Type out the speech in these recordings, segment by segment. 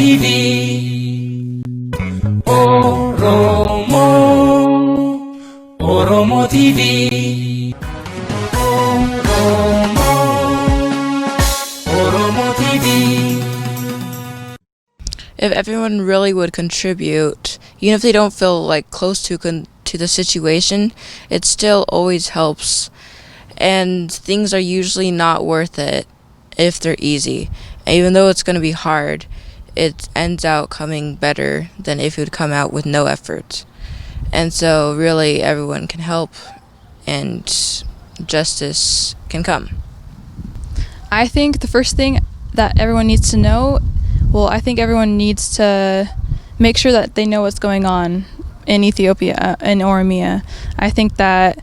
TV. Oromo, Oromo TV. Oromo, Oromo TV. If everyone really would contribute, even if they don't feel like close to the situation, it still always helps. And things are usually not worth it if they're easy. And even though it's going to be hard, it ends out coming better than if it would come out with no effort. And so really everyone can help and justice can come. I think the first thing that everyone needs to know, well, I think everyone needs to make sure that they know what's going on in Ethiopia, in Oromia. I think that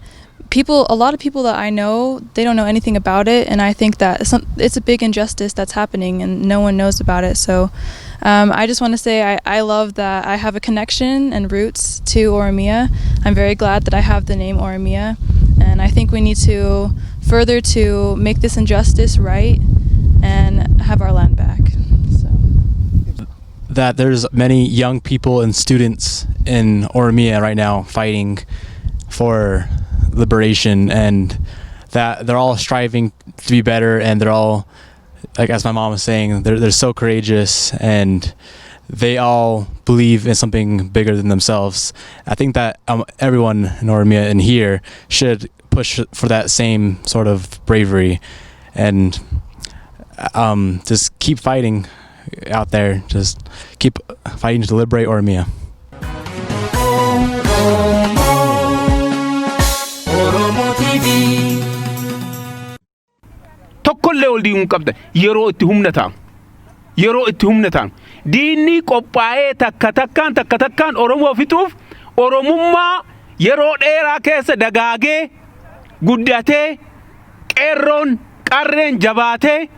people, a lot of people that I know, they don't know anything about it, and I think that it's a big injustice that's happening, and no one knows about it. So I just want to say I love that I have a connection and roots to Oromia. I'm very glad that I have the name Oromia, and I think we need to further to make this injustice right and have our land back. So. That there's many young people and students in Oromia right now fighting for liberation and that they're all striving to be better, and they're all, like, as my mom was saying, they're so courageous and they all believe in something bigger than themselves. I think that everyone in Oromia and here should push for that same sort of bravery and just keep fighting out there. Just keep fighting to liberate Oromia. Oromo, Oromo TV. Tokkollee ol diiguu hin qabda. Yeroo itti humna ta'u, yeroo itti humna ta'u, diinni qophaa'ee takka takkaan takka takkaan Oromoo fixuuf, Oromummaa yeroo dheeraa keessa dagaagee guddatee, qeerroon qarreen jabaatee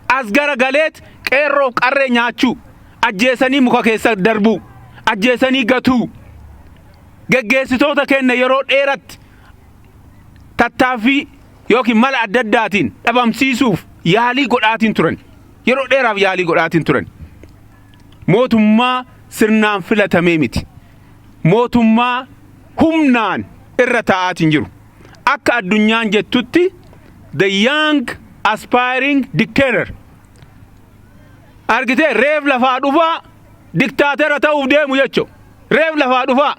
as gara galeet qeerroof qarree nyaachuu, ajjeesanii muka keessa darbuu, ajjeesanii gatuu, geggeessitoota keenya yeroo dheeratti tattaaffii yookiin mala adda addaatiin dhabamsiisuuf yaalii godhaatiin turan. Yeroo dheeraaf yaalii godhaatiin turan. Mootummaa sirnaan filatamee miti. Mootummaa humnaan irra taa'aatiin jiru. Akka addunyaan jettutti, the young aspiring dictator, argitee, reef lafaa dhufaa diktaatera ta'uuf deemu jechuudha. Reef lafaa dhufaa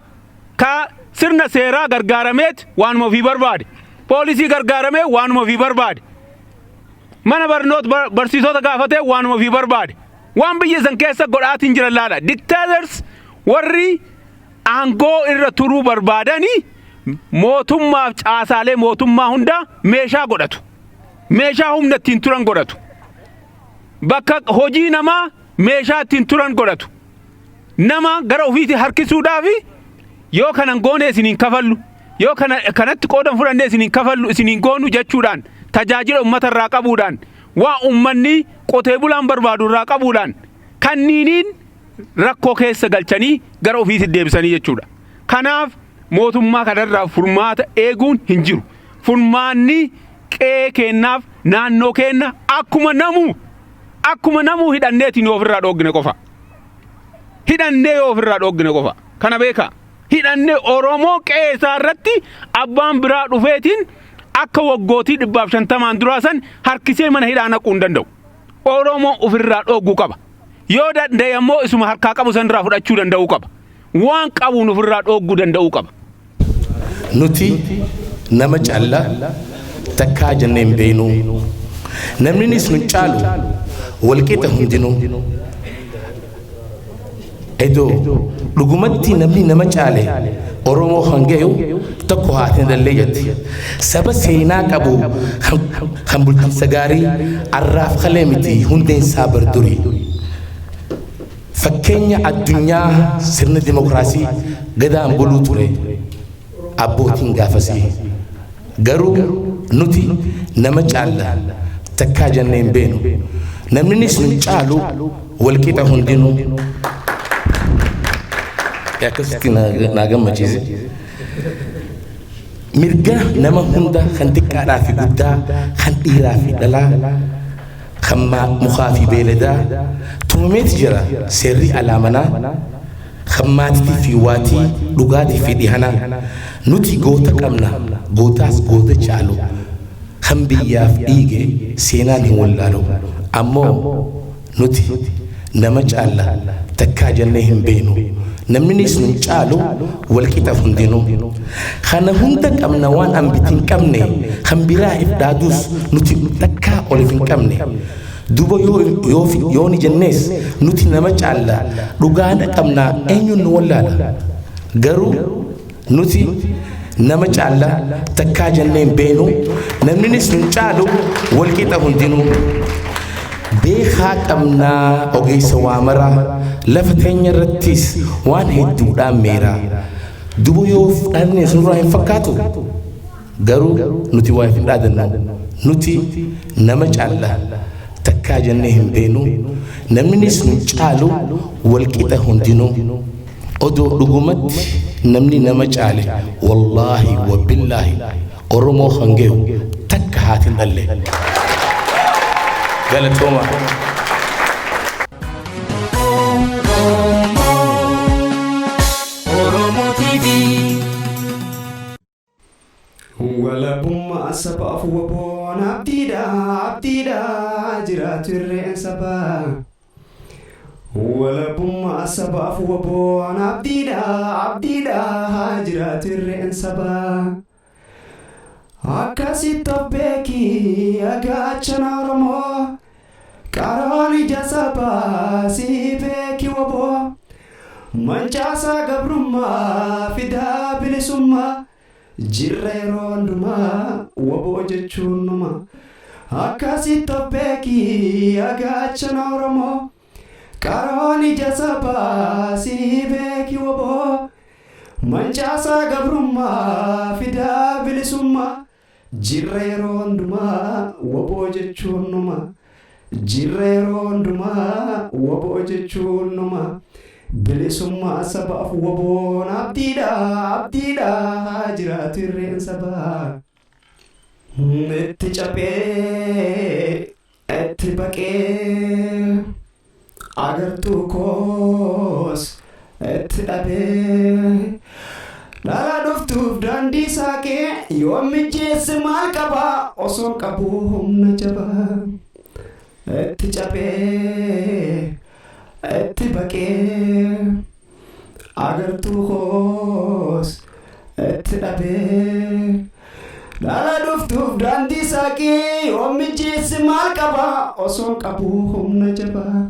ka sirna seeraa gargaarameet waanuma ofii barbaade, poolisii gargaaramee waanuma ofii barbaade, mana barnoota barsiisota gaafatee waanuma ofii barbaade, waan biyya san keessa godhaatiin jiran laala. Dictators warri aangoo irra turuu barbaadanii mootummaaf caasaalee mootummaa hunda meeshaa godhatu. Meeshaa humna ittiin turan godhatu. Bakka hojii namaa meeshaa ittiin turan godhatu. Nama gara ofiitti harkisuudhaaf, yoo kanan goone isiniin kafallu, yoo kana kanatti qoodan fudhannee isiniin kafallu, isiniin goonu jechuudhaan, tajaajila uummata irraa qabuudhaan, waa uummanni qotee bulaan barbaadu irraa qabuudhaan, kanniiniin rakkoo keessa galchanii gara ofiitti deebisanii jechuudha. Kanaaf mootummaa kanarraa furmaata eeguun hin jiru. Furmaanni qe'ee keennaaf naannoo keenna akkuma namuu hidhanneetiin yoo ofirraa dhooggine qofa. Hidhannee yoo ofirraa dhooggine qofa. Kana beekaa. Hidhannee Oromoo qe'ee isaa irratti abbaan biraa dhufeetiin akka waggootii 150n duraa san harkisee mana hidhaa naquu hin danda'u. Oromoo ofirraa dhoogguu qaba. Yoo danda'e ammoo isuma harkaa qabu sanirraa fudhachuu danda'uu qaba. Waan qabuun ofirraa dhoogguu danda'uu qaba. Nuti nama callaa takkaa jennee hin beeknu. Namninis nun caalu, walqixa hundinuu. Edoo dhugumatti namni nama caale Oromoo kan gahu tokko haatiin dhallee jetti. Saba seenaa qabu kan bulchiinsa gaarii arraaf kalee miti, hundeen isaa bardurii. Fakkeenya addunyaa sirna dimokiraasii gadaan buluu ture abbootiin gaafasii. Garuu nuti nama caalla takkaa jennee hin beenu. Namninis nun caalu, walqixa hundinuu. Akkasitti naa gammachiise. Mirga nama hunda, kan xiqqaadhaa fi guddaa, kan dhiiraa fi dhalaa. Kan mukaa fi beeladaa tumameeti jira seerri alaamanaa kan maatiitii fi waatii dhugaatii fi dhihanaa. Nuti goota qabna, gootaas goota caalu, kan biyyaaf dhiige seenaan hin wallaalu. Ammoo nuti nama caalla takkaa jennee hin beenu, namninis nun caalu walqixa hundinuu. Kana hunda qabna waan ambiti hin qabne, kan biraa if dhaaduus nuti takkaa olif hin qabne. Duuba yoo yoo ni jennees nuti nama caalla, dhugaadha qabna, eenyuun nu wallaala? Garuu nuti nama caalla takkaa jennee hin beenu, namninis nun caalu walqixa hundinuu. Beekaa qabnaa ogeessa waa maraa, lafa teenya irrattis waan hedduudhaan meeraa. Duuba yoo dhaadne sunirraa hin fakkaatu, garuu nuti waa hin dhaadannu. Nuti nama caalla takkaa jennee hin beenu, namninis nun caalu walqixa hundinuu. Odoo dhugumatti namni nama caale, wallaahi wabillaahi, Oromoo kan ge'u takka haatiin dhalle. Galatooma. Oromo TV. Walabummaa sabaaf WBOn abdiidha, abdiidha, jiraatu irreen sabaa. Walabummaa sabaaf WBOn abdiidha, abdiidha, jiraatu irreen sabaa. Akkasitti of beeki gaachana Oromoo, qaroon ija sabaa si beeki WBO. Mancaasaa gabrummaa fidaa bilisummaa, jirra yeroo hundumaa, WBO jechuun numa. Akkasitti of beeki gaachana Oromoo, qaroon ija sabaa si beeki WBO. Mancaasaa gabrummaa fidaa bilisummaa, jirra yeroo hundumaa, WBO jechuun numa. Jirra yeroo hundumaa, WBO jechuun numa. Bilisummaa sabaaf WBOn abdiidha, abdiidha, jiraatu irreen sabaa. Itti caphee itti baqee agartuu koos itti dhabee, dhala dhuftuuf daandii saaqee yoo mijjeesse maal qaba osoon qabu humna jabaa. Itti caphee itti baqee agartuu koos itti dhabee, dhala dhuftuuf daandii saaqee yoo mijjeesse maal qaba osoon qabu humna jabaa.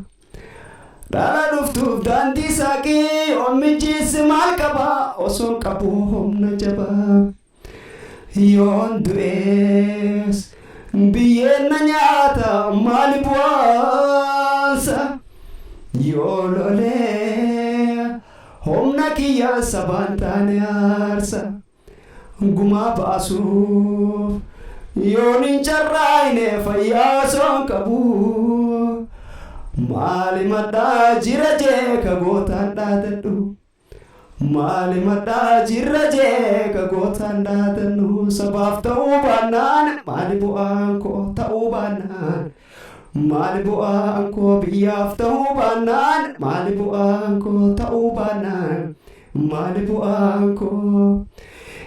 Dhala dhuftuuf daandii saaqee yoo mijjeesse maal qaba osoon qabu humna jabaa. Yoon du'ees biyyeen na nyaata, maali bu'aansa? Yoo lolee humna kiyyaan sabaan taane aarsa. Gumaa baasuuf yoon hin carraayne, fayyaa osoon qabu, maali madhaa jira jee ka gootaan dhaadadhu? Maali madhaa jirra jee ka gootaan dhaadannu? Sabaaf ta'uu baannaan maali bu'aan koo? Ta'uu baannaan maali bu'aan koo? Biyyaaf ta'uu baannaan maali bu'aan koo? Ta'uu baannaan maali bu'aan koo?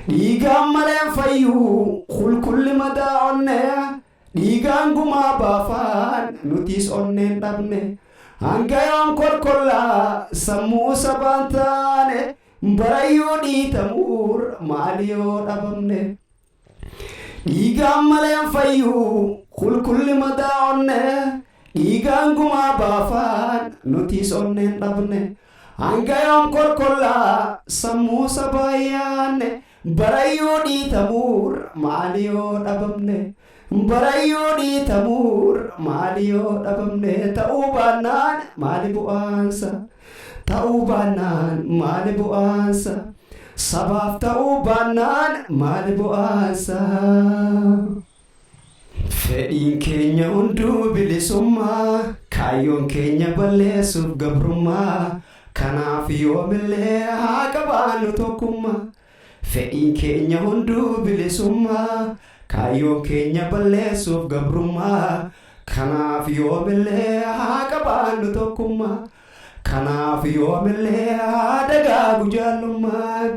Dhiigaan maleen fayyuu qulqulli madaa onnee, dhiigaan gumaa baafaan nutis onneen dhabne. Hanga yoom kolkollaa sammuu sabaan taane? Barayyuu dhiitamuur maali yoo dhabamne? Dhiigaan maleen fayyuu qulqulli madaa onnee, dhiigaan gumaa baafaan nutis onneen dhabne. Hanga yoom kolkollaa sammuu sabaa yaanne? Barayyuu dhiitamuur maali yoo dhabamne? Barayyuu dhiitamuur maali yoo dhabamne? Ta'uu baannaan maali bu'aansa? Ta'uu baannaan maali bu'aansa? Sabaaf ta'uu baannaan maali bu'aansa? Fedhiin keenya hunduu bilisummaa, kaayyoon keenya balleessuuf gabrummaa. Kanaaf yoomillee haa qabaannu tokkummaa. Fedhiin keenya hunduu bilisummaa, kaayyoon keenya balleessuuf gabrummaa. Kanaaf yoomillee haa qabaannu tokkummaa. Kanaaf yoomillee haa dagaagu jaallummaan.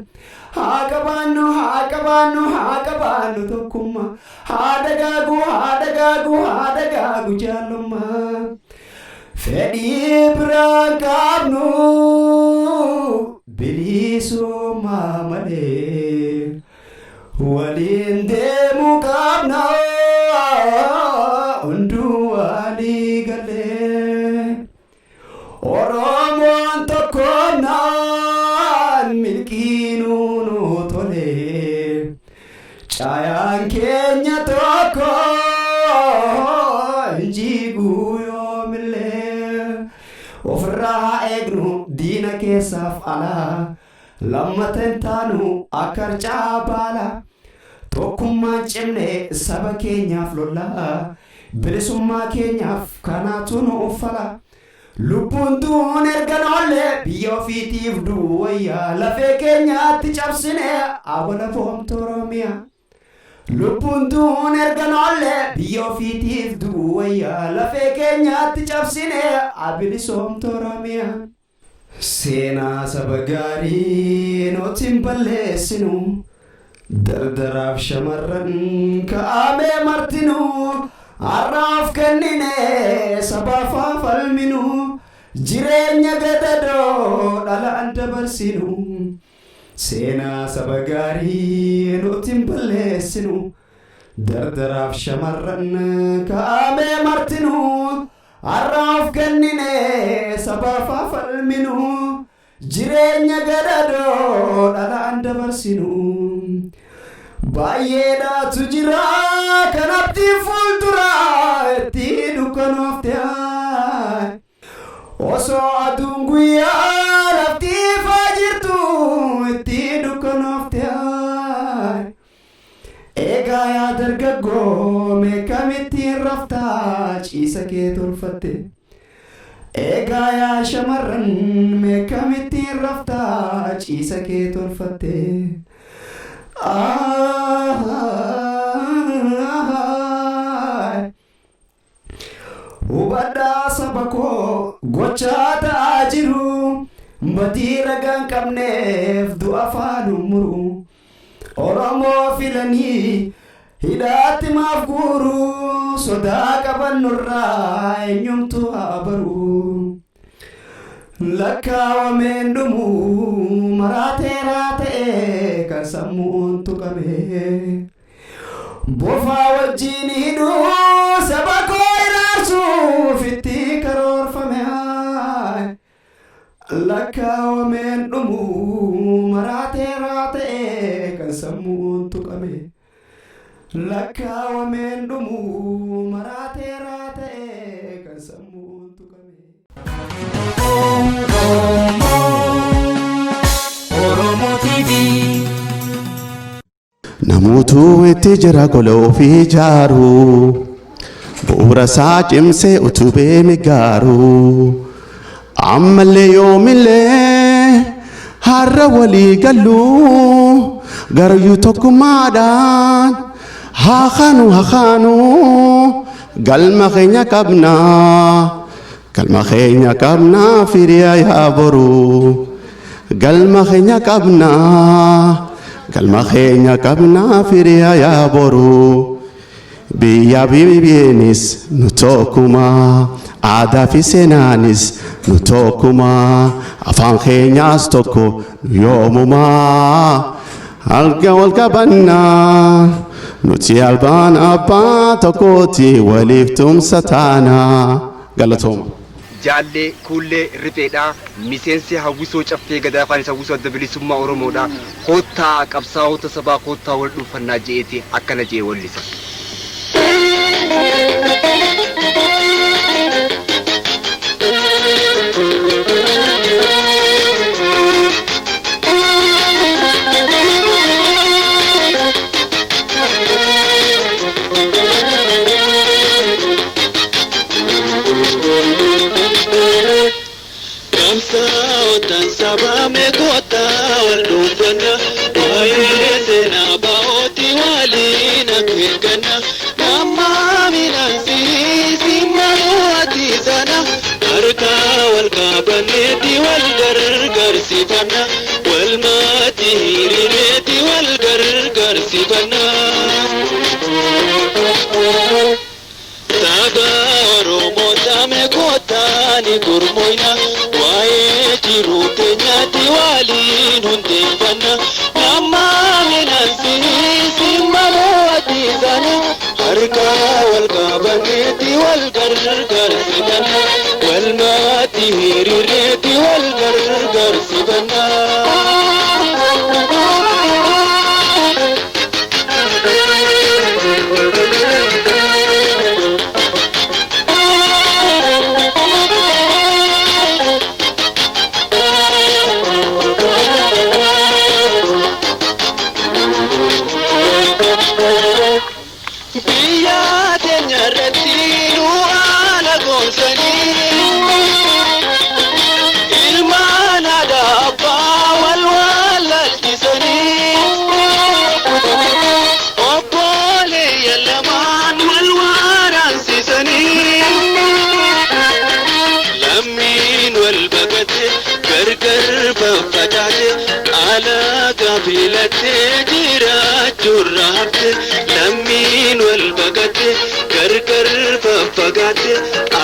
Haa qabaannu, haa qabaannu, haa qabaannu tokkummaa. Haa dagaagu, haa dagaagu, haa dagaagu jaallummaan. Fedhii biraan qabnu bilisummaa malee. Waliin deemuu qabna hunduu walii galee. Oromoon tokkoomnaan milkiinuu nu tole. Caayaan keenya tokko injiguu yoomillee. Ofirraa haa eegnu diina keessaaf alaa. Lammata hin taanu akka harcaa baala. Tokkummaan cimne saba keenyaaf lollaa. Bilisummaa keenyaaf kanaatu nu uffala. Lubbuun duun erga noollee biyya ofiitiif du'uu wayyaa. Lafee keenyaatti cabsine awwala boomtu Oromiyaa. Lubbuun duun erga noollee biyya ofiitiif du'uu wayyaa. Lafee keenyaatti cabsine abilisoomtu Oromiyaa. Seenaa saba gaarii nuti hin balleessinu. Dardaraaf shamarran kaa'amee martinu. Har'aaf kennine sabaaf haa falminu. Jireenya gadadoo dhalaan dabarsinu. Seenaa saba gaarii nuti hin balleessinu. Dardaraaf shamarran kaa'amee martinu. Har'aaf kennine sabaaf haa falminu. Jireenya gadadoo dhalaan dabarsinu. Baay'eedhaatu jira kan abdiin fuulduraa itti dukkanoofte. Osoo aduun guyyaa lafti ifaa jirtu itti dukkanoofte. Egaa yaa dargaggoo meeqamittiin raftaa ciisa kee tolfatte. Egaa yaa shamarran meeqamittiin raftaa ciisa kee tolfatte. Hubadhaa saba koo gochaa ta'aa jiru. Badii ragaa hin qabneef du'a afaan muru. Oromoo filanii hidhaatti maaf guuru. Sodaa qaban nurraa eenyumtu haa baru. Lakkaawameen dhumu maraateeraa ta'e kan sammuun tuqame. Bofaa wajjin hidhuu saba koo iraarsuuf itti karoorfame. Lakkaawameen dhumu maraateeraa ta'e kan sammuun tuqame. Lakkaawameen dhumu maraateeraa ta'e kan sammuun tuqame. Oromo TV. Namoota itti jira gola ofii ijaaru, bu'uura isaa cimsee utubee migaaru. Ammallee yoomillee har'a walii gallu, garayyuu tokkummaadhaan haa kaanu, haa kaanu. Galma keenya qabna, galma keenya qabna, firiyaa yaa boru. Galma keenya qabna, galma keenya qabna, firiyaa yaa boru. Biyya biyyeenis nu tokkuma, aadaa fi seenaanis nu tokkuma, afaan keenyaas tokko nu yoomumaa. Halka wal qabannaa nuti albaan abbaa tokkooti, waliif tumsa taanaa. Galatooma. Jaallee Kuullee Ripheedha. Miseensi hawwisoo Caffee Gadaa afaan hawwisoo Adda Bilisummaa Oromoodha. Koottaa qabsaa'ota sabaa, koottaa wal dhuunfannaa je'eeti akkana je'e wallisa. Qabsaa'otaan sabaa meeqotaa wal dhuunfanna, waa'ee seenaa baa'ootii waliin akka eegganna. Gurmoina waa'ee jiruu teenyaatti waliin hundeeffanna nama minansi simmanuu atiisana harka wal qabanneetti wal gargaarsifanna walmaatti hiriirreetti wal gargaarsifanna. Biyya teenya irratti nu haala goonsanii ilmaan aadaa abbaa wal wallalchisanii obboleeyyan lamaan wal waraansisanii lammiin wal baqate gargar faffacaate alagaa filattee jiraachuurra hafte lammiin wal baqate gargar faffagaate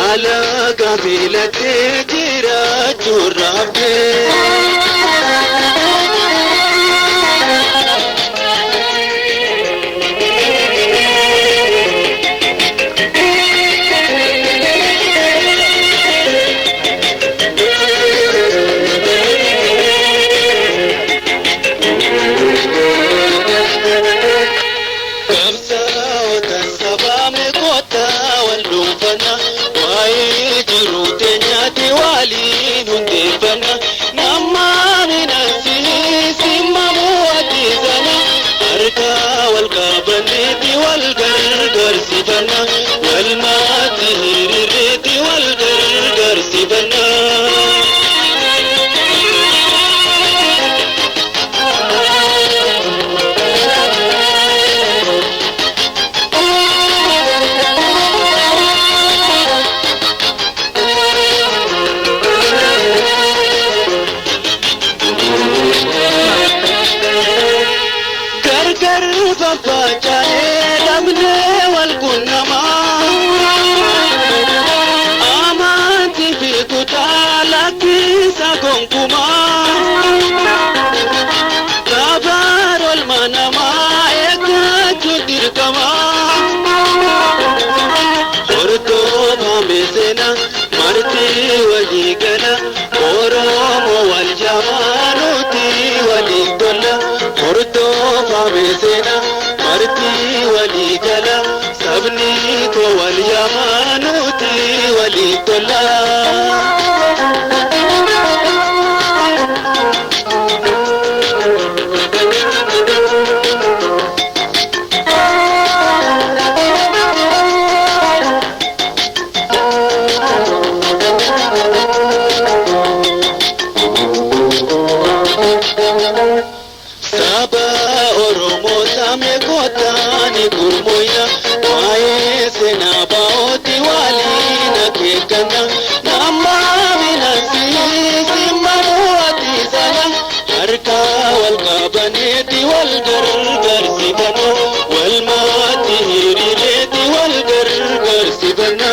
alagaa filattee jiraachuurra hafte. Qabsaa'ota sabaa meeqotaa wal dhuunfanna waa'ee jiruu teenyaatti waliin hundeeffanna nama minansi simamuu atiisana harka wal qabanneetti wal gargaarsifanna walmaatti hiriirreetti wal gargaarsifanna. Gargar faffaca'ee dhabnee wal quunnamaa. Amantii fi kutaa lakkisa gonkumaa. Gabaar olma namaa eeggachuun dirqamaa. Hordofame seenaa marti walii gala Oromoo wal jamaa nuti waliin tola. Hordofame seenaa marti walii gala sabni koo wal jamaa nuti waliin tola. Saba Oromoo saame kootaani gurmooyna waa'ee seenaa baa'ooti waliin akeekanna nama minansi simmanuu atiisana harka wal qabaneeti wal gargaarsifanna wal maatti hiriireeti wal gargaarsifanna.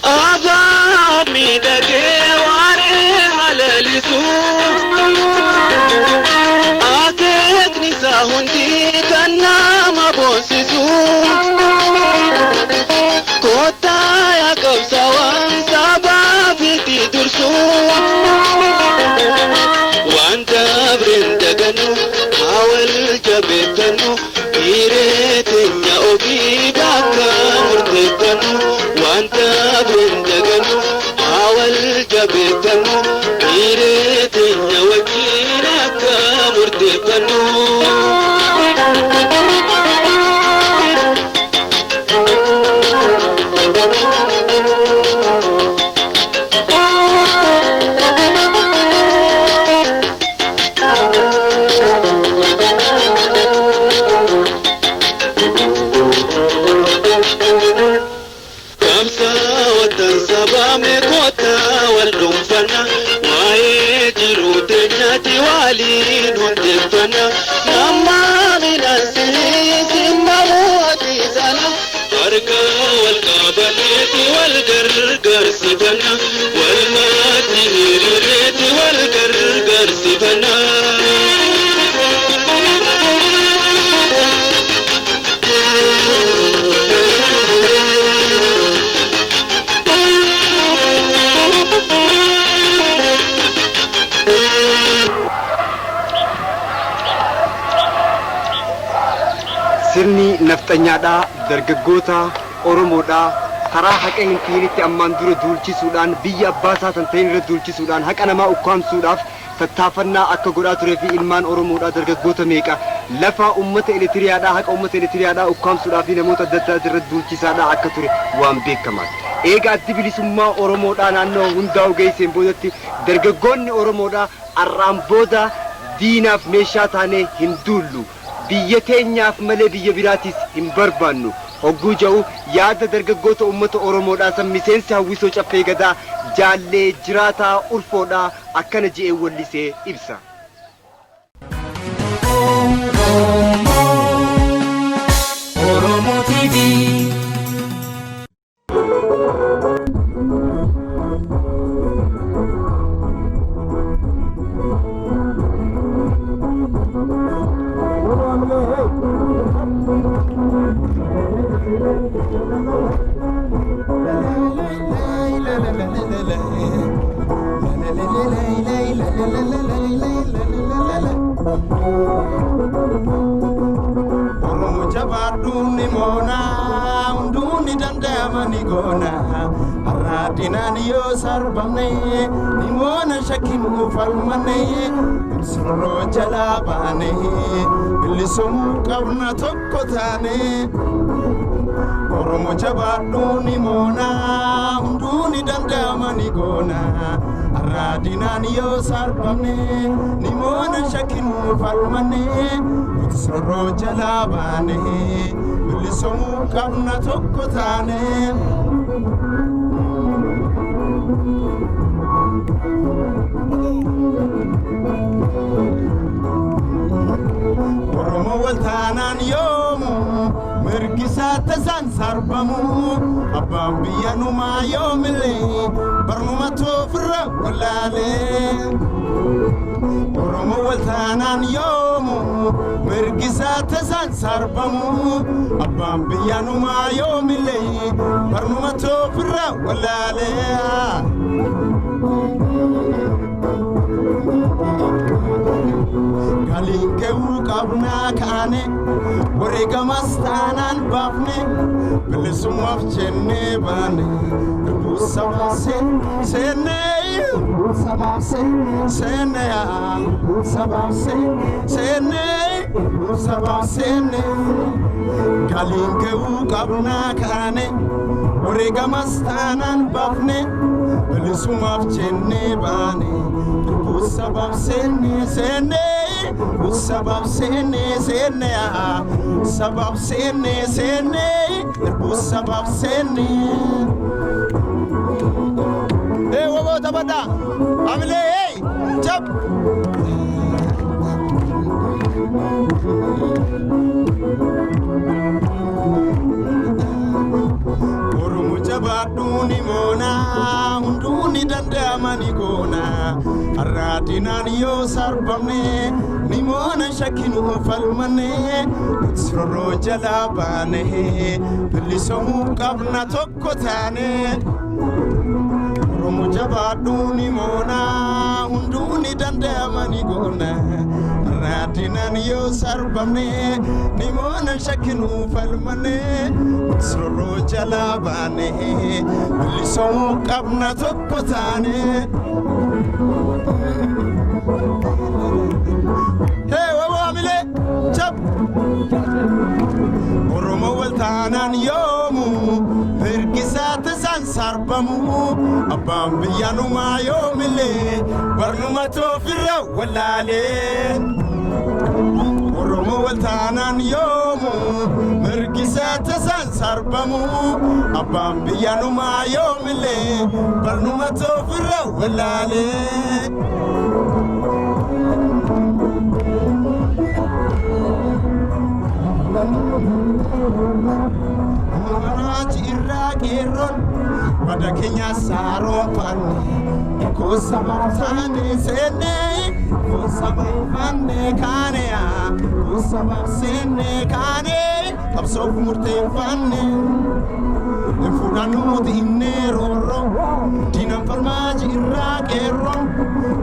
Afaan miidhagee waaree halalisu. Akeekni isaa hundi kan nama boonsisu. Kottaa yaa qabsaawaan sabaa fiitti dursu. Waan dabreen dagannu haa wal jabeeffannu hiree teenya ofii bakka murteeffannu. Waan dabreen dagannu haa wal jabeeffannu hiree teenya wajjin akka murteeffannu. Dubbanna waa'ee jiruu teenyaati waliin hundeeffanna. Nama midhaasee namooti sana harka wal qabaneeti wal gargaarsifanna wal maatti hiriireeti wal gargaarsifanna. Sirni nafxanyaadhaa dargaggoota Oromoodhaa karaa haqa hin ta'initti ammaan dura duulchisuudhaan, biyya abbaa isaa tan ta'in irra duulchisuudhaan, haqa namaa ukkaamsuudhaaf tattaafannaa akka godhaa turee fi ilmaan Oromoodhaa dargaggoota meeqa lafa uummata Eritiriyaadhaa, haqa uummata Eritiriyaadhaa ukkaamsuudhaa fi namoota adda addaa irra duulchisaadhaa akka ture waan beekamaadha. Eega Addi Bilisummaa Oromoodhaa naannoo hundaa'u geesseen boodatti dargaggoonni Oromoodhaa arraan booda diinaaf meeshaa taanee hin duullu. Biyya teenyaaf malee biyya biraatis hin barbaannu. Hogguu ja'u yaada dargaggoota uummata Oromoodhaa san miseensi hawwisoo Caffee Gadaa Jaallee Jiraataa Ulfoodhaa akkana je'ee wallisee ibsa. Oromo TV. Oromo jabaadhuun ni moona, hunduu ni danda'ama ni goona. Har'aadhinaan yoo sarbamne ni moona, shakkiin falmanne sororoo jalaa baane bilisumuu qabna tokko taane. Oromo jabaadhuun ni moona, hunduu ni danda'ama ni goona. Har'aadhinaan yoo sarbamne ni moona, shakkiin falmanne sororoo jalaa baane bilisumuu qabna tokko taane. Oromoo wal taanaan yoomu mirgi isaa tasaan sarbamu, abbaan biyya numaa yoomillee barnuma toofirra wallaalee. Oromoo wal taanaan yoomu mirgi isaa tasaan sarbamu, abbaan biyya numaa yoomillee barnuma toofirra wallaalee. Galiin ga'uu qabnaa kaane, wareegamas taanaan baafne, bilisummaaf jennee baane, irbuu sabaa seennee, seennee, seennee, seennee. Galiin ga'uu qabnaa kaane, wareegamas taanaan baafne, bilisummaaf jennee baane, irbuu sabaaf seennee, seennee. Sabaaf seennee, seennee, sabaaf seennee, seennee, irbuu sabaaf seennee. Ee waboo taphadhaa amilee hey jab. Oromo jabaadhuu ni moona, hunduu ni danda'ama ni goona. Har'aadhinaan yoo sarbamne ni moona, shakkiin falmanne sororoo jalaa baane bilisomuu qabna tokko taane. Oromo jabaadhuu ni moona, hunduu ni danda'ama ni goona. Har'aadhinaan yoo sarbamne ni moona, shakkiin falmanne sororoo jalaa baane bilisomuu qabna tokko taane. Hey, wabo amilee jab. Oromoo wal taanaan yoomu mirgi isaa tasaan sarbamu, abbaan biyya numaa yoomillee barnuma toofirra wallaalee. Oromoo waltaanaan yoomu mirgisaa tasaan sarbamu abbaan biyyaa yoomillee barnuma toofirra walaalee. Maraati irraa qeerroon bada keenya saaroonfanne kuusa baaftaane seenne kuusa baaffanne kaane kuusa baafseenne kaane qabsoof murteeffanne. Fudhannuuti inni roorro diinan farmaaji irraa qeerroon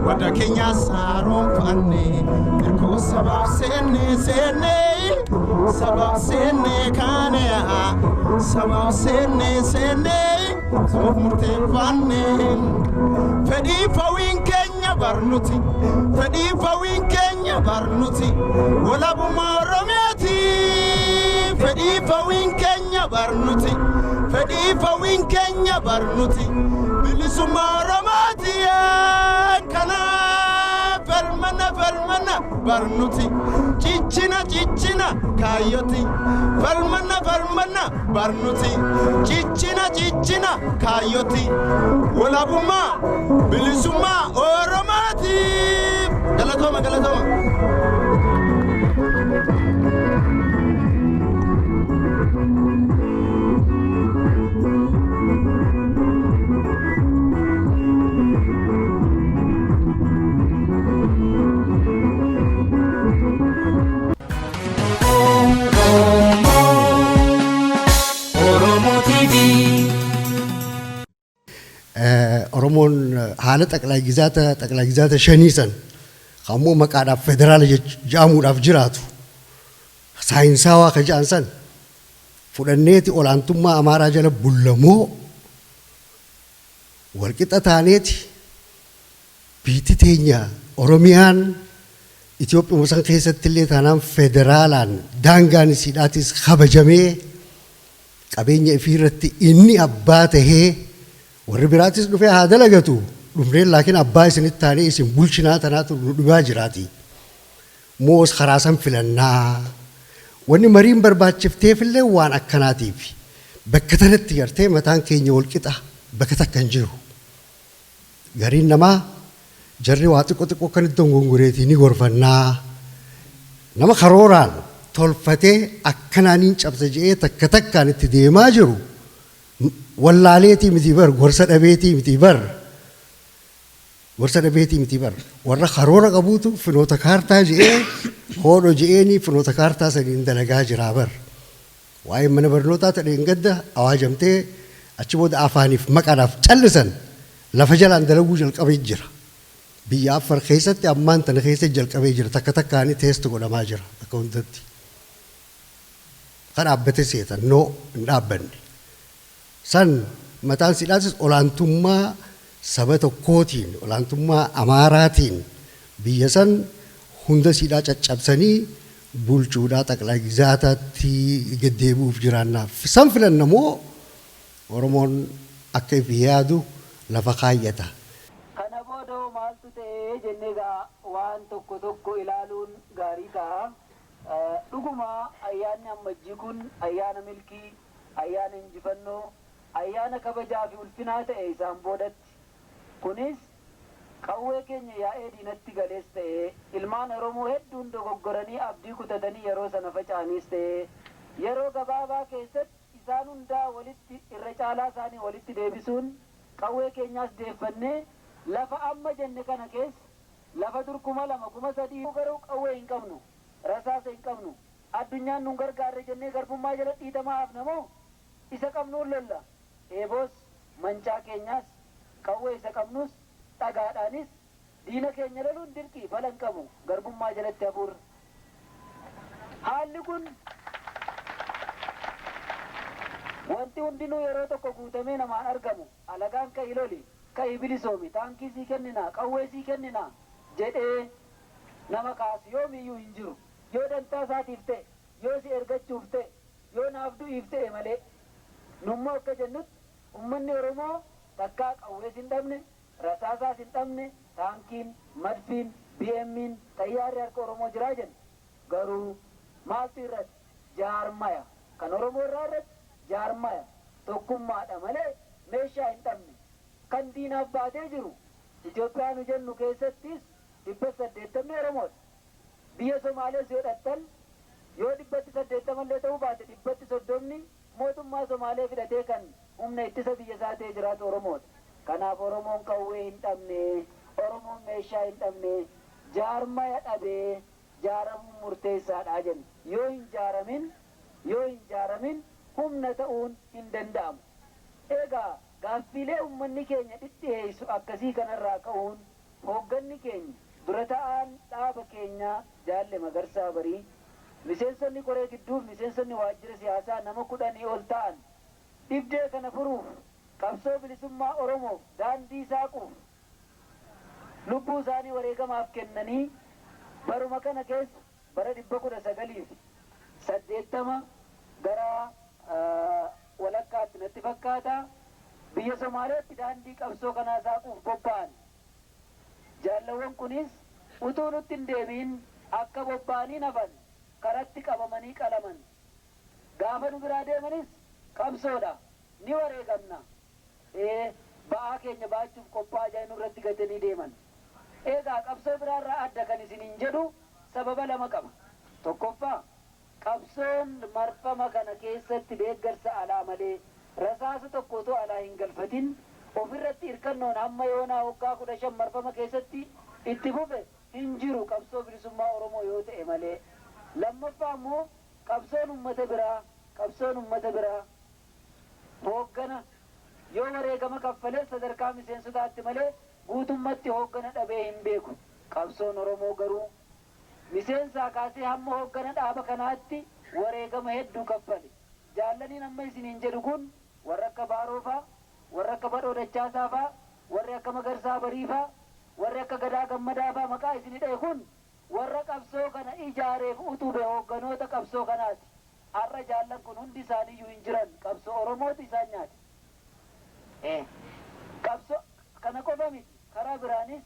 bada keenya saaroonfanne kuusa baafseenne seenne sabaaf seenne kaane sabaaf seenne seenne soof murteeffanne. Fedhii fawiin keenya barnuti fedhii fawiin keenya barnuti walabummaa Oromiyaati. Fedhii fawiin keenya barnuti fedhii fawiin keenya barnuti bilisummaa Oromooti. Kanaaf falmana falmana barnuti cichina cichina kaayyoti falmana falmana barnuti cichina cichina kaayyoti walabummaa bilisummaa Oromooti. Galatooma galatooma. Oromo TV. Oromoon haala xaqlaa gizaata shanii san ammoo maqaadhaaf federaala jedhamuudhaaf jiraatu saayinsaawaa ka jedhan san fudhanneeti olaantummaa Amaaraa jala bullamoo walqixa taaneeti biitti teenya Oromiyaan Itoophiyaa san keessatti illee taanaan federaalaan daangaan isiidhaatis kabajamee qabeenya ifii irratti inni abbaa tahee warri biraatis dhufee haa dalagatu dhufneen laakiin abbaa isinitti taanee isin bulchinaa tanaatu nu dhibaa jiraati. Moos karaa san filannaa. Wanni mariin barbaachifteefillee waan akkanaatiif bakka tanatti gartee mataan keenya wal qixa bakka takka hin jiru. Gariin namaa jarri waa xiqqoo xiqqoo kan itti gongoreetii ni gorfannaa. Nama karooraan tolfatee akkanaaniin cabsa je'ee takka takkaan itti deemaa jiru wallaaleetii miti bar gorsa dhabeetii miti bar gorsa dhabeetii miti bar warra karoora qabuutu finoota kaartaa je'ee hoodho je'eenii finoota kaartaa saniin dalagaa jiraa bar waa'ee mana barnootaa ta'een gadda awaajamtee achi booda afaaniif maqaadhaaf callisan lafa jalaan dalaguu jalqabee jira. Biyya Afar keessatti ammaan tana keessa jalqabee jira takka takkaanii teesti godhamaa jira akka hundatti. Kan dhaabbate seetan noo hin dhaabbanne. San mataan sidhaatis olaantummaa saba tokkootiin olaantummaa Amaaraatiin biyya san hunda sidhaa caccabsanii bulchuudhaa xaqlaa gizaataatti deddeebi'uuf jiraannaaf. San filanna moo Oromoon akka ifi yaadu lafa kaayyata. Kana booda hoo maaltu ta'ee jennee egaa waan tokko tokko ilaaluun gaarii ta'a. Dhuguma ayyaanni ammajjii kun ayyaana milkii, ayyaana injifannoo, ayyaana kabajaa fi ulfinaa ta'e isaan boodatti. Kunis qawwee keenya yaa'ee diinatti galees ta'e ilmaan Oromoo hedduun dogoggoranii abdii kutatanii yeroo sana faca'aniis ta'e yeroo gabaabaa keessatti isaan hundaa walitti irra caalaa isaanii walitti deebisuun qawwee keenyaas deeffannee lafa amma jenne kana keessa lafa dur 2000 3000 garuu qawwee hin qabnu rasaasa hin qabnu addunyaan nun gargaarre jennee garbummaa jala dhiitamaa hafna moo isa qabnuun lolla eeboos mancaa keenyaas qawwee isa qabnus dhagaadhaanis diina keenya loluun dirqii fala hin qabu garbummaa jalatti hafuurra. Haalli kun wanti hundinuu yeroo tokko guutamee namaan argamu alagaan ka'i loli ka'i bilisoomi taankii sii kenninaa qawwee sii kenninaa jedhee nama kaasu yoomiyyuu hin jiru yoo dantaa isaatiif ta'e yoo si ergachuuf ta'e yoo naaf du'iif ta'e malee nummoo akka jennutti ummanni Oromoo takkaa qawwees hin dhabne rasaasaas hin dhabne taankiin madfiin BM'n xayyaarri harka Oromoo jiraa jenna. Garuu maaltu irratti jaarmaya kan Oromoo irraa irratti jaarmaya tokkummaadha malee meeshaa hin dhabne. Kan diinaaf baatee jiru Itoophiyaa nu jennu keessattis 80 Oromoodha. Biyya Somaalees yoo dhattan yoo 80% ta'uu baate 30% mootummaa Somaalee fidhatee kan humna ittisa biyya isaa ta'ee jiraatu Oromoodha. Kanaaf Oromoon qawwee hin dhabne, Oromoon meeshaa hin dhabne, jaarmaya dhabee jaaramuun murteessaadha jenna. Yoo hin jaaramin humna ta'uun hin danda'amu. Egaa gaaffiilee uummanni keenya dhidhiyeessu akkasii kanarraa ka'uun hoogganni keenya dura ta'aan dhaaba keenyaa Jaalle Magarsaa Barii, miseensonni koree gidduuf miseensonni waajjira siyaasaa nama 10 ol ta'an dhibdee kana furuuf, qabsoo bilisummaa Oromoof daandii saaquuf lubbuu isaanii wareegamaaf kennanii baruma kana keessa bara 1980 gara walakkaatti natti fakkaata biyya Somaaleetti daandii qabsoo kanaa saaquuf bobba'an. Jaallawwan kunis utuu nutti hin deebiin akka bobba'anii hafan, karatti qabamanii qalaman. Gaafa nu biraa deemanis qabsoodha, ni wareegamna. Ee, ba'aa keenya baachuuf qophaa'aa jiran irratti gatanii deeman. Egaa qabsoo biraarraa adda kan isiniin jedhu sababa lama qaba. Tokkoffaa, qabsoon marfama kana keessatti deeggarsa alaa malee, rasaasa tokko otoo alaa hin galfatin, ofirratti hirkannoon hamma yoonaa waggaa 15 marfama keessatti itti fufe hin jiru, qabsoo bilisummaa Oromoo yoo ta'e malee. Lammaffaa immoo qabsoon ummata biraa hooggana yoo wareegama kaffalee sadarkaa miseensotaatti malee guutummatti hooggana dhabee hin beeku. Qabsoon Oromoo garuu miseensaa kaasee hamma hooggana dhaaba kanaatti wareegama hedduu kaffale. Jaallaniin amma isiniin jedhu kun warra akka Baaroo faa, warra akka Badhoo Dachaasaa faa, warri akka Magarsaa Barii faa, warri akka Gadaa Gammadaa faa maqaa isinii dha'e kun warra qabsoo kana ijaareef utube, hoogganoota qabsoo kanaati. Har'a jaallan kun hundi isaaniiyyuu hin jiran, qabsoo Oromootu isaan nyaate. Qabsoo kana qofa miti, karaa biraanis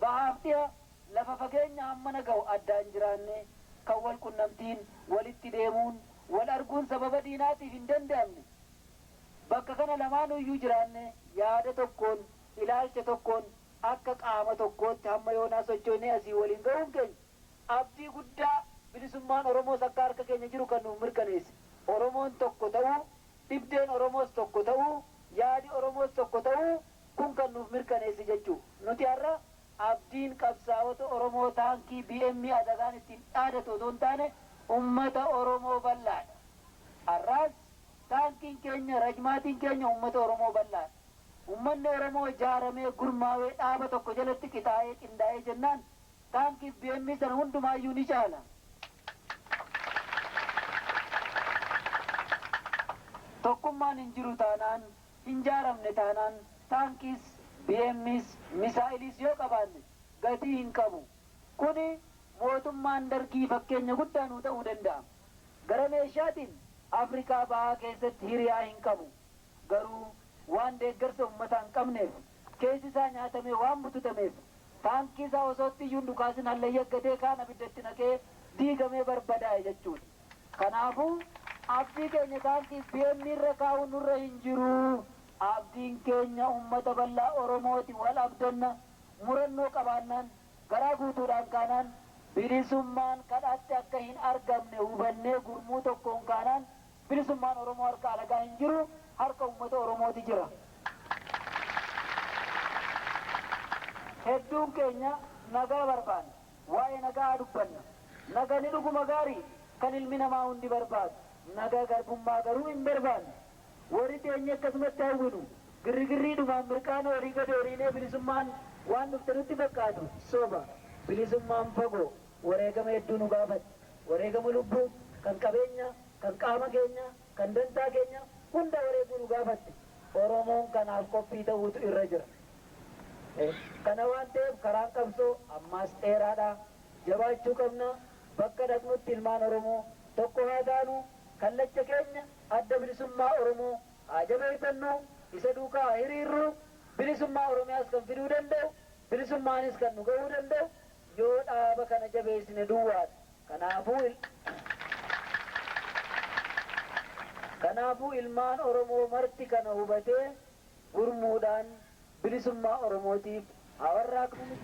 bahaaf dhiha lafa fageenya hammana ga'u addaan jiraanne kan wal qunnamtiin walitti deemuun wal arguun sababa diinaatiif hin danda'amne, bakka kana lamaanuyyuu jiraanne yaada tokkoon, ilaalcha tokkoon, akka qaama tokkootti hamma yoonaa sochoonee asii waliin ga'uun keenya abdii guddaa bilisummaan Oromoos akka harka keenya jiru kan nuuf mirkaneesse. Oromoon tokko ta'uu, dhibdeen Oromoos tokko ta'uu, yaadi Oromoos tokko ta'uu kun kan nuuf mirkaneesse jechuu. Nuti har'a abdiin qabsaa'ota Oromoo taankii BM adagaan ittiin dhaadatu otoo hin taane ummata Oromoo bal'aadha. Har'aas taankiin keenya, rajmaatiin keenya ummata Oromoo bal'aadha. Ummanni Oromoo ijaaramee gurmaawee dhaaba tokko jalatti qixaa'ee qindaa'ee jennaan taankiif BM sana hundumaayyuu ni caala. Tokkummaan hin jiru taanaan, hin jaaramne taanaan, taankiis BMs misaa'iliis yoo qabaanne gatii hin qabu. Kuni mootummaan Dargii fakkeenya guddaa nuu ta'uu danda'a. Gara meeshaatiin Afrikaa Bahaa keessatti hiriyaa hin qabu. Garuu waan deeggarsa uummataa hin qabneef, keessi isaa nyaatamee waan bututameef, taankii isaa osootti iyyuu dhukaasin hallayya gatee kaan abiddatti naqee diigamee barbadaa'e jechuudha. Kanaafuu abdii keenya taankii BM irra kaa'uun nurra hin jiru. Abdiin keenya uummata bal'aa Oromooti. Wal abdanna, murannoo qabaannaan, garaa guutuudhaan kaanaan, bilisummaan kadhaatti akka hin argamne hubannee gurmuu tokkoon kaanaan, bilisummaan Oromoo harka alagaa hin jiru, harka uummata Oromooti jira. Hedduun keenya nagaa barbaanna. Waa'ee nagaa dubbanna. Nagani dhuguma gaarii kan ilmi namaa hundi barbaadu. Nagaa garbummaa garuu hin barbaannu. Warri teenye akkasumatti hawwinu girrigirriidhumaan mirqaana horii gadi horiinee bilisummaan waan dhufte nutti fakkaatu soba. Bilisummaan fagoo, wareegama hedduu nu gaafatti. Wareegama lubbuu, kan qabeenya, kan qaama keenya, kan dantaa keenya hunda wareeguu nu gaafatti. Oromoon kanaaf qophii ta'uutu irra jira. Kana waan ta'eef karaan qabsoo ammaas dheeraadha. Jabaachuu qabna. Bakka dhaqnutti ilmaan Oromoo tokko haa taanu. Kallacha keenya Adda Bilisummaa Oromoo haa jabeeffannu, isa duukaa haa hiriirru. Bilisummaa Oromiyaas kan fiduu danda'u, bilisummaanis kan nu ga'uu danda'u yoo dhaaba kana jabeessine duwwaadha. Kanaafuu ilmaan Oromoo marti kana hubatee gurmuudhaan bilisummaa Oromootiif haa warraaqnu.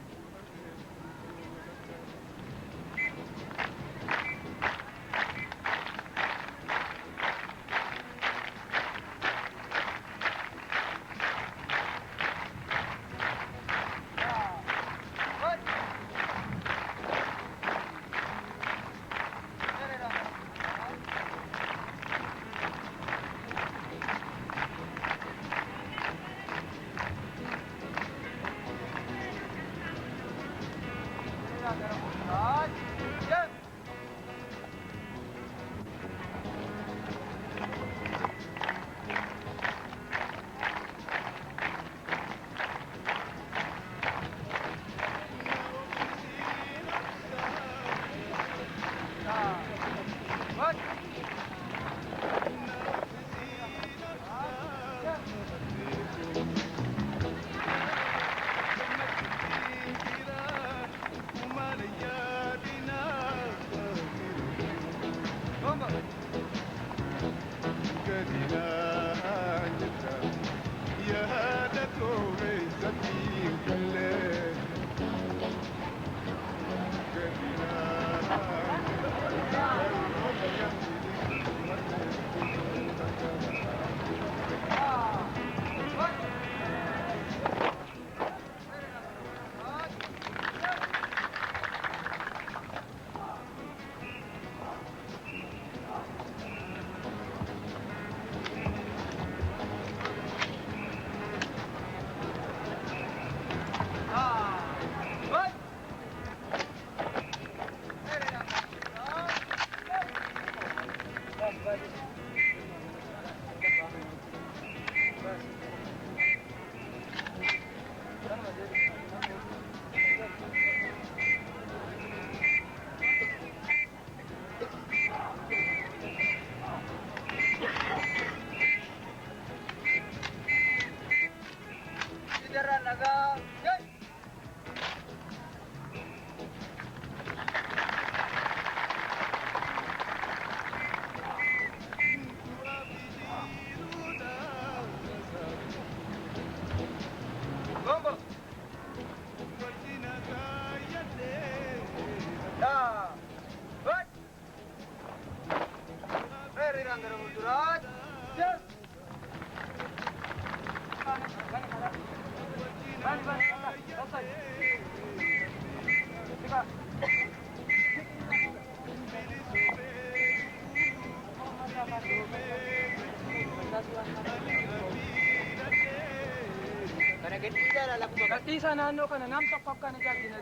Gadhiisa naannoo kana nam tokko akka hin argine.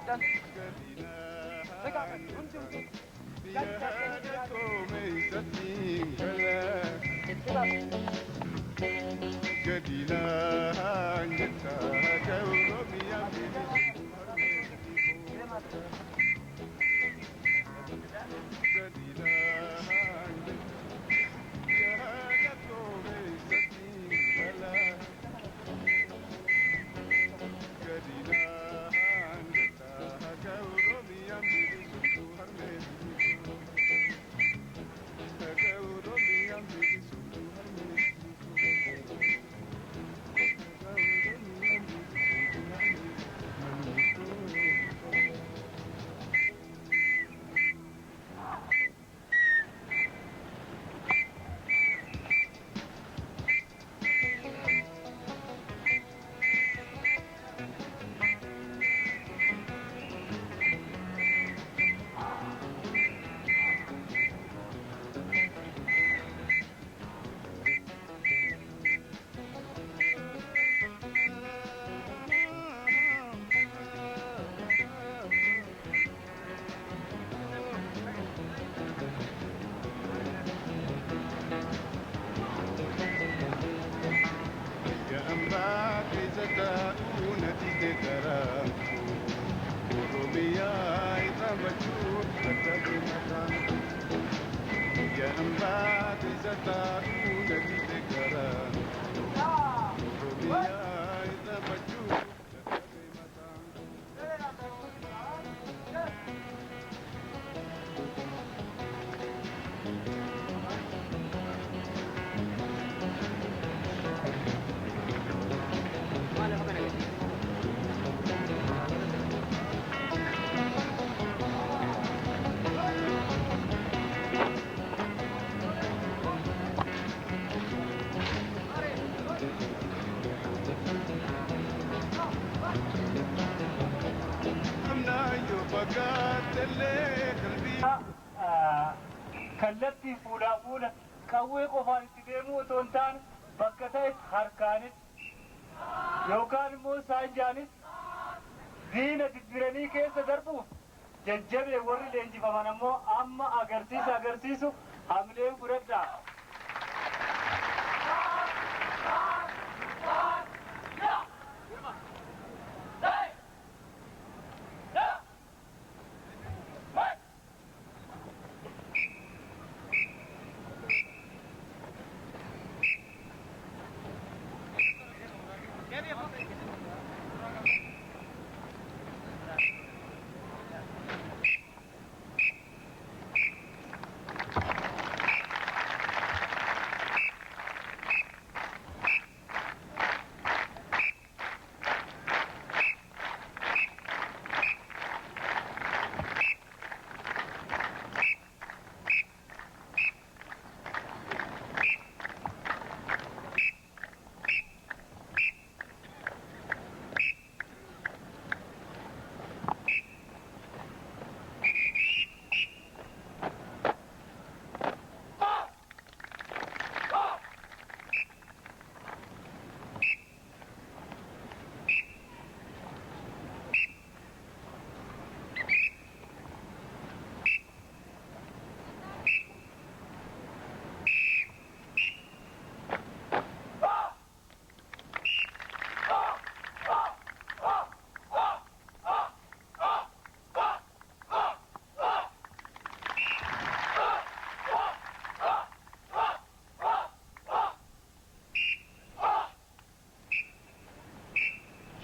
Fagaatellee qalbii. Kallattii fuulaa fuula qawwee qofaan itti deemuu otoo hin taane bakka ta'etti harkaanis yookaan immoo saanjaanis diina diddiranii keessa darbuuf jajjabee warri leenjifaman ammoo amma agarsiisa agarsiisu hamileen fudhadhaa.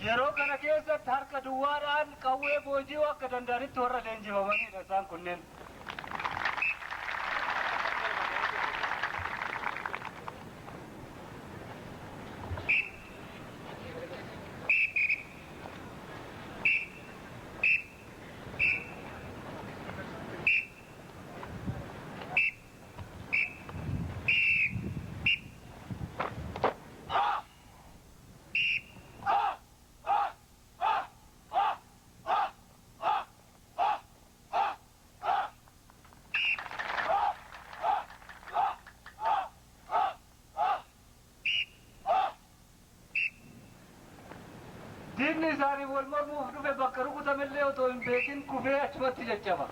Yeroo kana keessatti harka duwwaadhaan qawwee booji'uu akka danda'anitti warra leenjifamanidha isaan kunneen. Diinni isaanii wal mormuuf dhufe bakka rukutamillee otoo hin beekin kufee achumatti caccaba.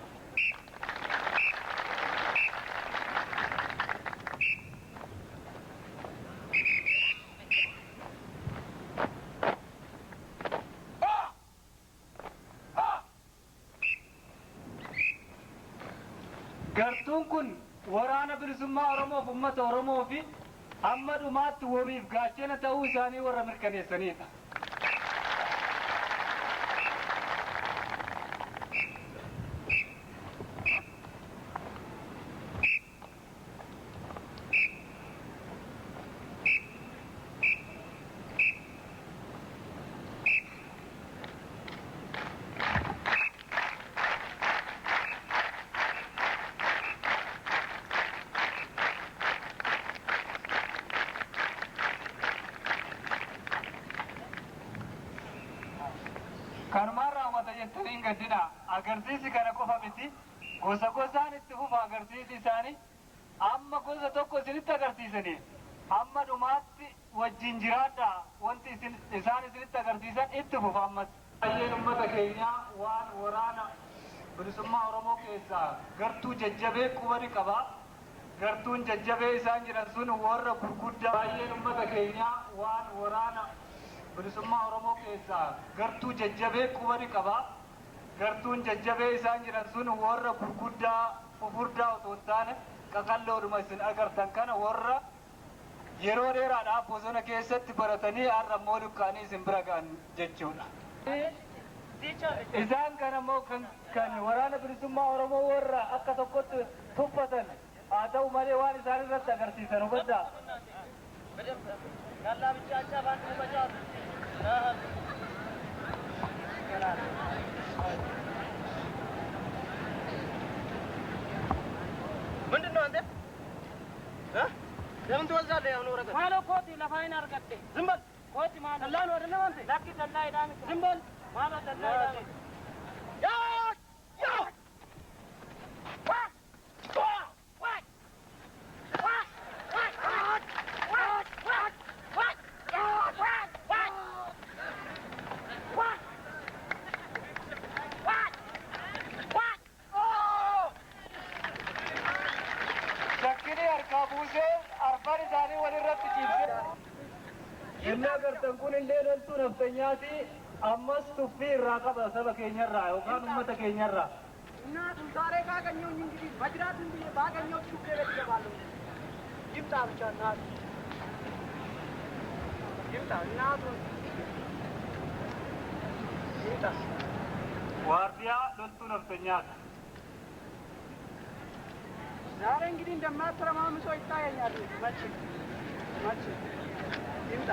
Gartuun kun waraana bilisummaa Oromoof uummata Oromoo fi hamma dhumaatti wabiif gaachana ta'uu isaanii warra mirkaneessanidha. Kanumaan raawwata jettanii hin gaddina. Agarsiisi kana qofa miti. Gosa gosaan itti fufa agarsiisi isaanii. Amma gosa tokko isinitti agarsiisanii. Hamma dhumaatti wajjin jiraadha. Wanti isin isaan isinitti agarsiisan itti fufa ammas. Baay'een uummata keenyaa waan waraana bilisummaa Oromoo keessaa gartuu jajjabee quba ni qaba. Gartuun jajjabee isaan jiran sun warra gurguddaa. Baay'een uummata keenyaa waan waraana bilisummaa Oromoo keessaa gartuu jajjabee quba ni qaba. Gartuun jajjabee isaan jiran sun warra gurguddaa fufurdaa otoo hin taane qaqalloodhuma isin agartan kana warra yeroo dheeraadhaaf bosona keessatti baratanii har'a immoo dukkaanii isin bira ga'an jechuudha. Isaan kana immoo kan waraana bilisummaa Oromoo warra akka tokkotti tuffatan haa ta'u malee waan isaan irratti agarsiisan hubadhaa. ምንድን ነው አንተ? ለምን ትወስዳለህ? ያሁን ወረቀት ማሎ ኮቲ ለፋይን አርገቴ ዝም በል። ኮቲ ማሎ ደላ ነው አይደለም አንተ? ላኪ ደላ ይዳም ዝም በል። ማሎ ደላ ይዳም ያዝ! Kunillee loltuu naftanyaati ammas tuffii irraa qaba saba keenyarraa yookaan uummata keenyarraa. እናቱ ዛሬ ካገኘሁኝ እንግዲህ መጅራትን ብዬ ባገኘሁት ሹኬ ቤት እገባለሁ። ይምጣ ብቻ እናቱ ይምጣ እናቱ ይምጣ። Waardiyaa loltuu naftanyaati. ዛሬ እንግዲህ እንደማትረማምሰው ይታየኛል። መቼ መቼ ይምጣ።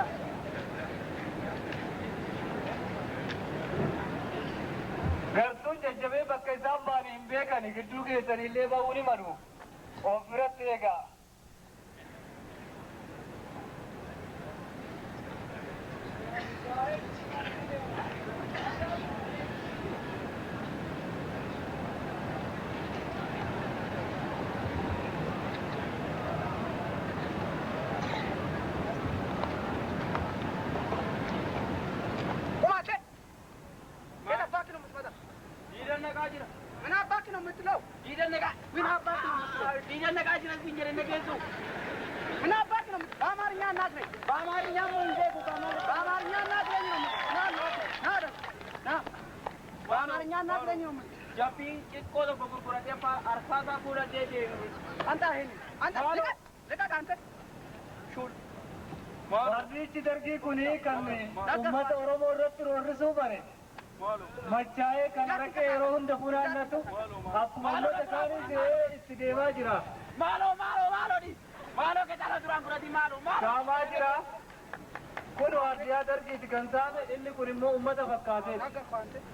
Gartuun jajjabee bakka isaan ba'an hin beekani gidduu keessanillee ba'uu ni malu. Of biratti eegaa. ቁም አንተ! የት አባክህ ነው የምትመጣው? ምን አባክህ ነው የምትለው? ምን አባክህ ነው የምትለው? ምን አባክህ ነው የምትለው? በአማርኛ አናግረኝ። በአማርኛ አናግረኝ ነው የምልህ። ና ና ና በአማርኛ አናግረኝ ነው የምልህ። አንተ ይሄንን አንተ ልቀቅ ልቀቅ አንተ ሹል Waardichi dargii kuni kan uummata Oromoo irratti roorrisuu bare. Machaa'ee kan rakkee yeroo hunda funaannatu akkuma uummata kaanii se'ee itti deemaa jira. Saamaa jira. Kun waardiyaa dargiiti kan saame inni kun immoo uummata fakkaateeti.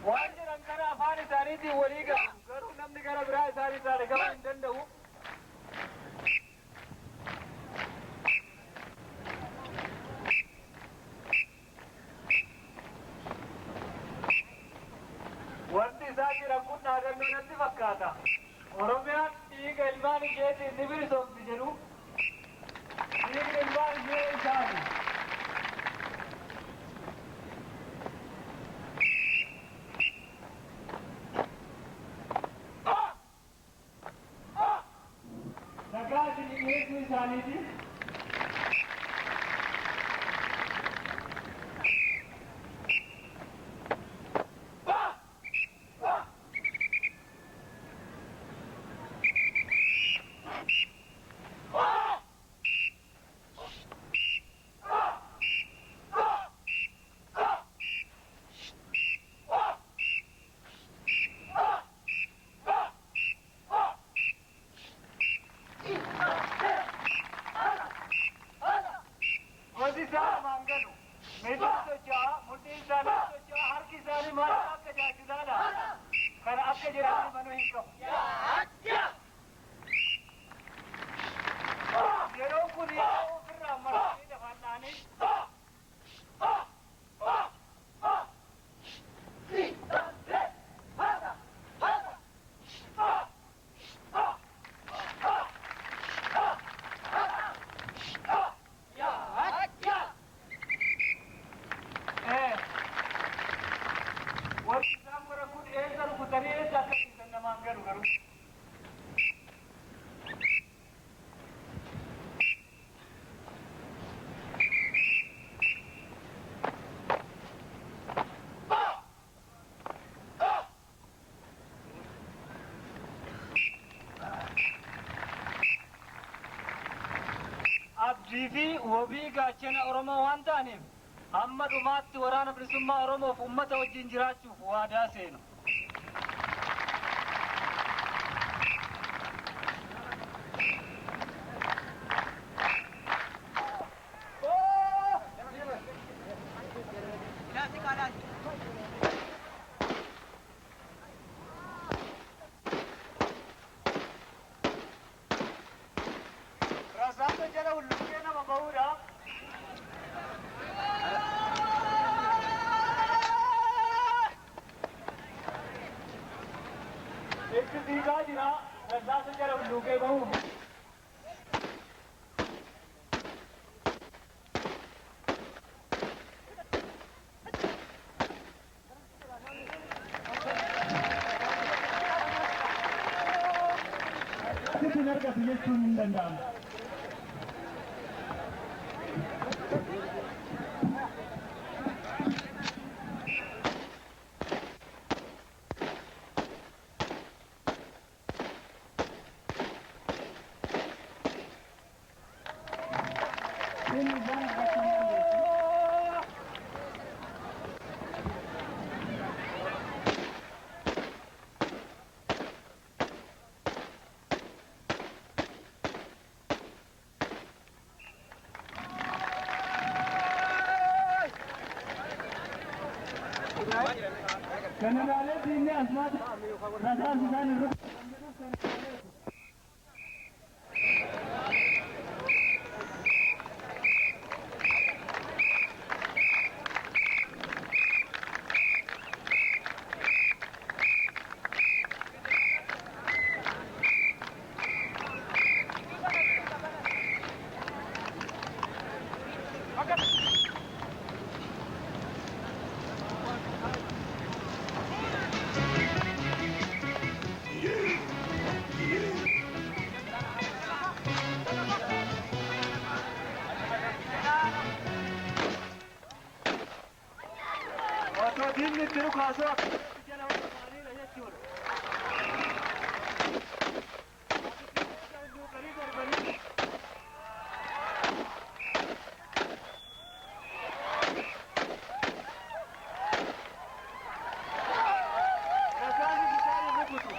Waan jedhan kana afaan isaaniitiin walii galu garuu namni gara biraa isaan irraa dhaga'uu hin danda'u. Wanti isaan jiran kun dhaadannoo natti fakkaata. Oromiyaan dhiiga ilmaan isheetiin ni bilisoomti jedhu. Dhiigni ilmaan ishee isaati. Nagaa isin dhiyeessuu isaaniiti. Gosi isaa lamaan galu. Miilli socho'aa, mudhiin isaanii socho'aa, harki isaanii maal akka jaachisaadha. Kana akka jiraatan manuu hin qabu. Yeroon kun yeroo ofirraa marsanii lafaan dha'anii Wanti isaan godhan kun eessa rukutanii eessa akka dhiisan namaan galu garuu. Abdii fi wabii gaachana Oromoo waan ta'aniif hamma dhumaatti waraana bilisummaa Oromoof uummata wajjin jiraachuuf waadaa seenu. Rasaasa jala hulluqee nama ba'uudha. Fiigaa jira. Rasaasa jala hulluuqee bahuuf. Asitti hin argatu jechuun hin danda'amu. Generaalee diinni asmaati rasaasa isaan irra Otoo diinni itti dhukaasuu akka jala isaaniidha jechuudha. Rasaasni isaan rukutu.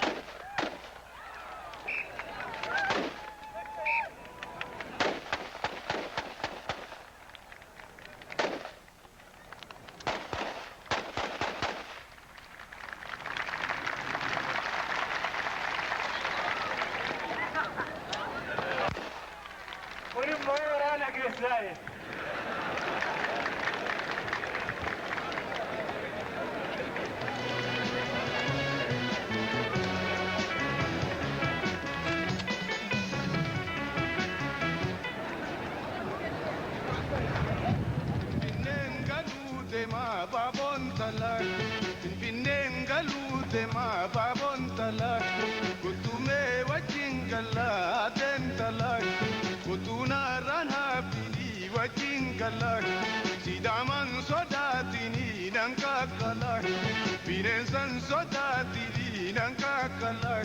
Kun immoo waraana keessaayi. Finfinneen galuu deemaa baaboon talaa kutumee wajjin galaa ateen talaa kutuunarraan hafini wajjin galaa sidaaman sodaatini nan kakkalaa bineensan sodaatini nan kakkalaa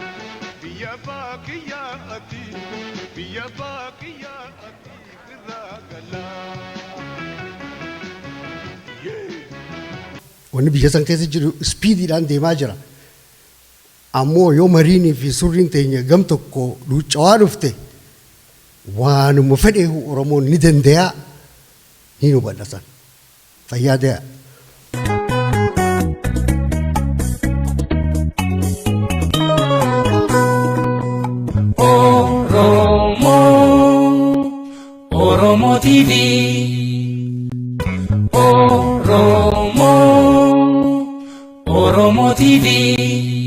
biyya baakiyyaa ati biyya baakiyyaa ati irraa galaa. Wanni biyya san keessa jiru speediidhaan deemaa jira. Ammoo yoo mariinii fi surriin teenya gam tokko luuccawaa dhufte, waanuma fedheehu Oromoon ni danda'a, ni hubadha san. Fayyaa ta'aa. Oromoo Oromoo TV Oromoo Oromoo TV.